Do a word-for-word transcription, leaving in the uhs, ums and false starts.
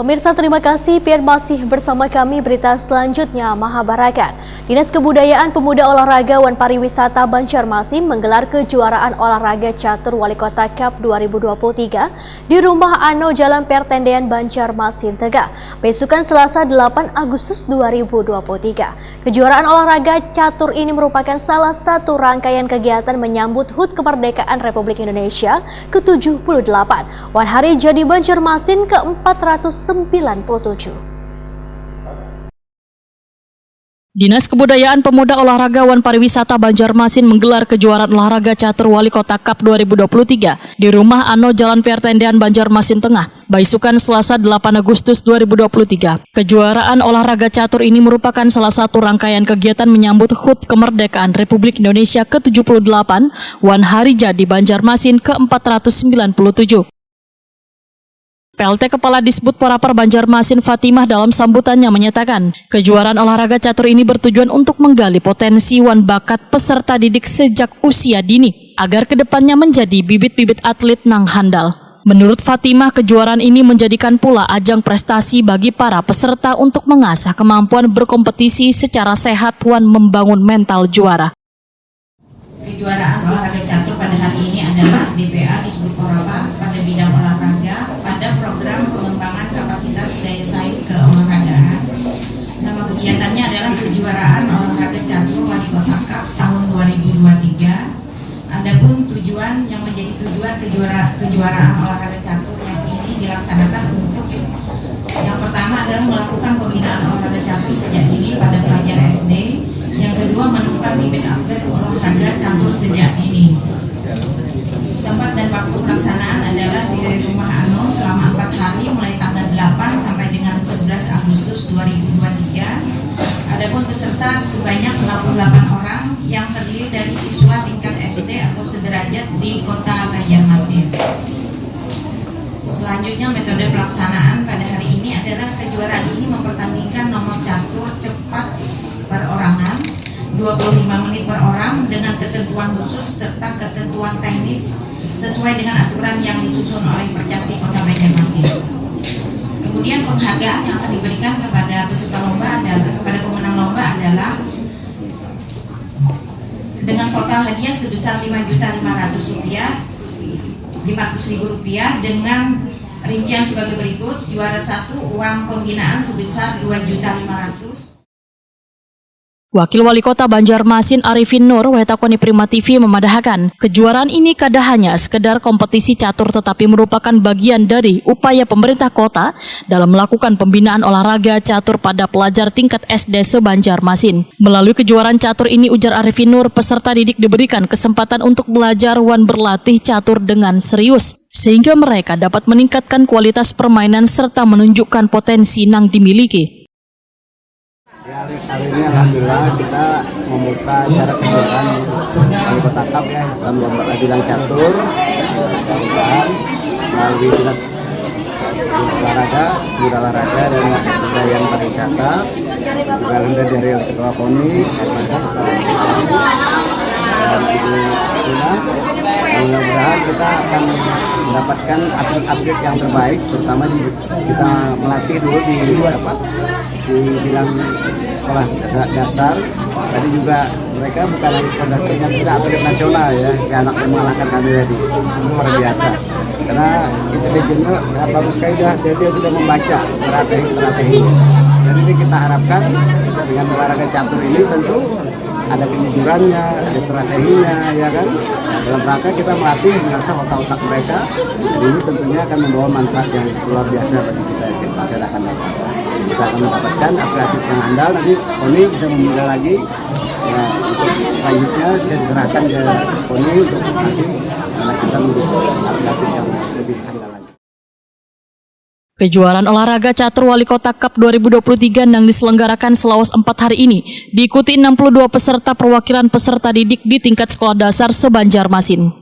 Pemirsa, terima kasih, pian masih bersama kami. Berita selanjutnya, Mahabarakan. Dinas Kebudayaan, Pemuda, Olahraga, wan Pariwisata Banjarmasin menggelar kejuaraan olahraga catur Wali Kota Cup dua ribu dua puluh tiga di Rumah Ano, Jalan Pertendean, Banjarmasin Tengah, besukan Selasa, delapan Agustus dua ribu dua puluh tiga. Kejuaraan olahraga catur ini merupakan salah satu rangkaian kegiatan menyambut hut kemerdekaan Republik Indonesia ke tujuh puluh delapan wan hari jadi Banjarmasin ke empat ratus sembilan puluh tujuh. Dinas Kebudayaan, Pemuda, Olahraga, wan Pariwisata Banjarmasin menggelar kejuaraan olahraga catur Wali Kota Cup dua ribu dua puluh tiga di Rumah Ano, Jalan Pertendean, Banjarmasin Tengah, baisukan Selasa, delapan Agustus dua ribu dua puluh tiga. Kejuaraan olahraga catur ini merupakan salah satu rangkaian kegiatan menyambut hut kemerdekaan Republik Indonesia ke tujuh puluh delapan wan hari jadi Banjarmasin ke empat ratus sembilan puluh tujuh. P L T Kepala Disbud Poraper Banjarmasin, Fatimah, dalam sambutannya menyatakan, kejuaraan olahraga catur ini bertujuan untuk menggali potensi wan bakat peserta didik sejak usia dini, agar kedepannya menjadi bibit-bibit atlet nang handal. Menurut Fatimah, kejuaraan ini menjadikan pula ajang prestasi bagi para peserta untuk mengasah kemampuan berkompetisi secara sehat wan membangun mental juara. Kejuaraan olahraga catur pada hari ini adalah D P A Disbud Poraper pada bidang olahraga pada program pengembangan kapasitas daya saing keolahragaan. Nama kegiatannya adalah kejuaraan olahraga catur Wali Kota Cup tahun dua ribu dua puluh tiga. Adapun tujuan yang menjadi tujuan kejuara-, kejuaraan olahraga catur yang ini dilaksanakan untuk, yang pertama adalah melakukan pembinaan olahraga catur sejak dini pada pelajar S D, yang kedua menemukan bibit atlet olahraga catur sejak dini. Tempat dan waktu pelaksanaan adalah di Rumah Ano selama empat hari, mulai tanggal delapan sampai dengan sebelas Agustus dua ribu dua puluh tiga. Adapun peserta sebanyak enam puluh delapan orang yang terdiri dari siswa tingkat S D atau sederajat di Kota Banjarmasin. Selanjutnya, metode pelaksanaan pada hari ini adalah kejuaraan ini mempertandingkan nomor catur cepat perorangan, dua puluh lima menit per orang, dengan ketentuan khusus serta ketentuan teknis sesuai dengan aturan yang disusun oleh Percasi Kota Banjarmasin. Kemudian, penghargaan yang akan diberikan kepada peserta lomba adalah, kepada pemenang lomba adalah dengan total hadiah sebesar lima juta lima ratus rupiah, lima ratus ribu rupiah, dengan rincian sebagai berikut: juara satu, uang pembinaan sebesar dua juta lima ratus. Wakil Wali Kota Banjarmasin, Arifin Nur, wetakoni Prima T V, memadahakan, kejuaraan ini kada hanya sekedar kompetisi catur, tetapi merupakan bagian dari upaya pemerintah kota dalam melakukan pembinaan olahraga catur pada pelajar tingkat S D se-Banjarmasin. Melalui kejuaraan catur ini, ujar Arifin Nur, peserta didik diberikan kesempatan untuk belajar wan berlatih catur dengan serius, sehingga mereka dapat meningkatkan kualitas permainan serta menunjukkan potensi nang dimiliki. Ya, hari ini alhamdulillah kita membuka acara kegiatan di Kota Cup, ya, dalam lomba bidang catur, mudah-mudahan melalui dinas olahraga, pemuda, olahraga dan kebudayaan pariwisata, juga ada dari Ketua KONI, dan Ibu Sina. Mudah-mudahan kita akan mendapatkan atlet-atlet yang terbaik, terutama di, kita melatih dulu di apa, di bidang sekolah dasar, dasar. Tadi juga mereka bukan hanya sekedar punya kita atlet nasional, ya, kayak anak yang mengalahkan kami tadi, luar biasa. Karena intelijennya sangat bagus sekali, dah, dia, dia sudah membaca strategi-strategi. Dan ini kita harapkan dengan olahraga catur ini tentu ada kejujurannya, ada strateginya, ya kan. Dalam rangka kita melatih, mengasah otak-otak mereka, dan ini tentunya akan membawa manfaat yang luar biasa bagi kita, ya, di masa yang akan datang. Kita akan mendapatkan atlet yang handal, nanti KONI bisa membina lagi. Ya, untuk selanjutnya bisa diserahkan ke KONI untuk nanti, karena kita mendukung atlet yang lebih handal lagi. Kejuaraan olahraga catur Wali Kota Cup dua ribu dua puluh tiga nang diselenggarakan selawas empat hari ini diikuti enam puluh dua peserta perwakilan peserta didik di tingkat sekolah dasar se-Banjarmasin.